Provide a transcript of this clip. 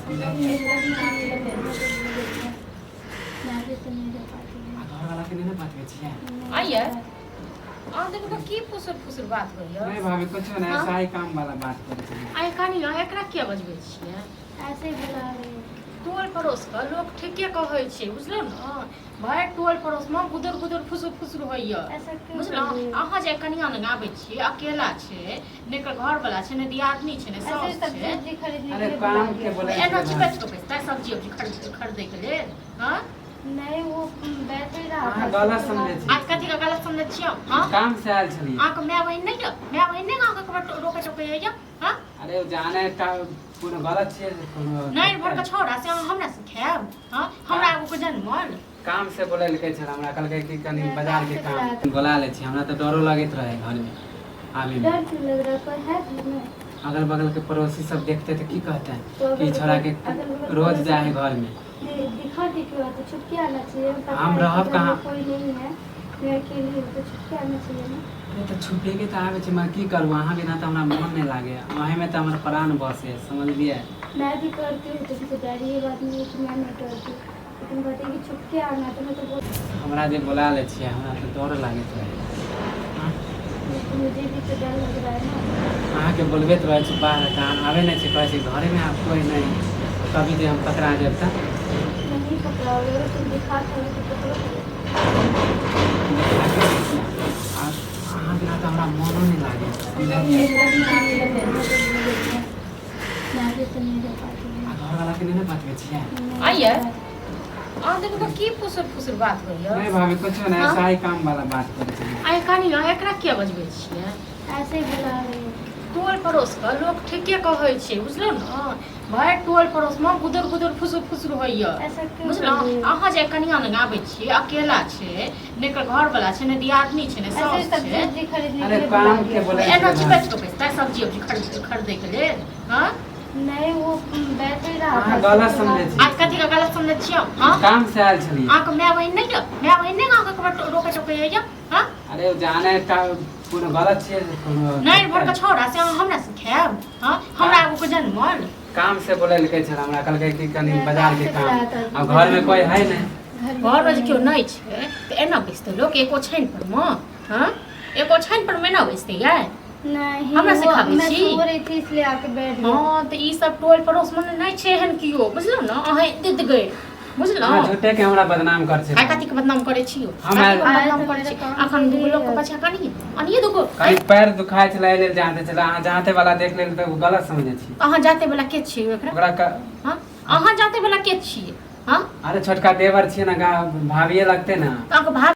समझलियै? मैं भी तो नहीं रह पाती आ हूँ। घरवाला के नहि ने बतबै छियै। आइए अहाँ देखू तऽ की फुसुर फुसुर बात होइए। नहि भाभी, कुछो नहि। हाँ? ऐसा ही काम वाला बात करै छलियै। आइ कनी एकरा किया बजबै छियै? ऐसे ही बुला रही है। टोल पड़ोसके लोक ठीके कहै छै, बुझलहुँ ने भाय? टोल पड़ोसमे गुदुर गुदुर फुसुर फुसुर होइए। ऐसा क्यों बुझलहुँ? बोल रही हो? अहाँ जे कनिया लग आबै छियै, अकेला छै, ने एकर घरवला छै, ने दियादनी छै, ने ऐसे ही साउस सब्जी छै। उब्जी खरीदने अरे के लिए बुला काम के लिया। बोले एना चिपैत कऽ बैसतै सब्जी उब्जी खरीदैके लेल? हँ? नहीं, वो बैठ ही रहा अहाँ था। गलत समझै छी। आज कथी के गलत समझै छियै? हँ? काम से आयल छलियै। अहाँके माय बहिन नहि यऽ? माय बहिन नहि अहाँके ककरो रोकै टोकै यऽ? हँ? अरे ओ जाने टा कोनो गलत छियै कोनो। नहि भरके छौड़ा से अहाँ हमरा से खायब? हँ? हमरा आगू के जनमल काम से बोलेलकै छल हमरा, कहलकै कि कनि नहि, बाजार के काम से बुला काम बोला लै छी। हमरा तऽ डरो लगैत रहै घरमे आबे मे। डर क्यों लग रहा है? कोई है घर में? अगल बगल के पड़ोसी सब देखते तऽ की कहते तो कि अगल छोड़ा के बगल अगल बगल रोज पड़ोसी जाइ है घरमे। दिखा के क्यों आते? छुप के आना चाहिए। पता हम है कि रहब घर में कहाँ? कोई नहीं है, मैं अकेली हूँ, तो छुप के आना चाहिए ना। अरे तऽ छुपेके तऽ आबै छै, मगर की करू, अहाँ बिना तऽ हमरा मोन नहि लागैए। अहीँमे तऽ हमर प्राण बसैए, समझलियै? मैं भी करती हूँ तुमसे प्यार, ये बात नहीं है कि मैं नहीं करती, लेकिन कहती कि छुप के आना, तो मैं तो बोल हमरा जे बोला लै छियै, हमरा तऽ डर लागैत रहै। मुझे भी तो डर लग रहा है ना। अहाँके बोलबैत रहै छी बाहर, तऽ अहाँ आबै नहि छी। कहै छी घरेमे आब कोइ नहि, कभी जे हम पकड़ा जायब तऽ। नहीं पकड़ाओगे, अगर तुम दिखा करो तो पकड़ो। आ अहाँ बिना तऽ हमरा मोनो नहि लागै, समझलियै? मैं भी तो नहीं रह पाती आ हूँ। घरवाला के नहि ने बतबै छियै। आइए अहाँ देखू तऽ की फुसुर फुसुर बात होइए। नहि भाभी, कुछो नहि। हाँ? ऐसा ही काम वाला बात करै छलियै। आइ कनी एकरा किया बजबै छियै? ऐसे ही बुला रही है। टोल पड़ोसके लोक ठीके कहै छै, बुझलहुँ ने भाय? टोल पड़ोसमे गुदुर गुदुर फुसुर फुसुर होइए। ऐसा क्यों बोल बुझलहुँ? रही हो? अहाँ जे कनिया लग आबै छियै, अकेला छै, ने एकर घरवला छै, ने दियादनी छै, ने ऐसे ही साउस सब्जी छै। उब्जी खरीदने अरे के लिए बुला काम के लिया। बोले एना चिपैत कऽ बैसतै सब्जी उब्जी खरीदैके लेल? हँ? नहीं, वो बैठ ही रहा अहाँ था। गलत समझै छी। आज कथी के गलत समझै छियै? हँ? काम से आयल छलियै। अहाँके माय बहिन नहि यऽ? माय बहिन नहि अहाँके ककरो रोकै टोकै यऽ? हँ? अरे ओ जाने टा कोनो गलत छियै कोनो। नहि भरके छौड़ा से अहाँ हमरा से खायब? हँ? हमरा आगू के जनमल काम से बोलेलकै छल हमरा, कहलकै कि कनि नहि, बाजार काम के से काम। बुलाया था। आ घरमे कोइ है नहि। घर में घरमे जे कोई केओ नहीं। नहि छै तऽ एना बैसतै लोक एक ओछाइन पर मे? हँ, एक ओछाइन पर मे एना बैसतै यै? नहीं, हमरा वो सिखाबै मैं छी? सो रही थी, इसलिए आके बैठ गई। हँ, तऽ ई सब टोल पड़ोस मे नहि छै एहन केओ, बुझलहुँ ने? अहाँ दिद गए, बुझलहुँ? अहाँ झूठे के हमरा बदनाम कर छै। आइ कथी के बदनाम करै छी यौ? हम कथी के आयल- बदनाम आयल करै छी? तऽ मेरा अखन दूगो लोक के काम पाछा कनिये अनिये दूगो। कनि पैर दुखाइ छलै, एहि लेल जाते छलै। अहाँ जाते वाला देख लेल तऽ गलत समझै छी। अहाँ जाते वाला के छियै ओकरा? ओकरा हँ, अहाँ जाते वाला के छियै? हँ? अरे छोटका देवर छियै ने, भाभिये लगते ने। तऽ अहाँके भाभी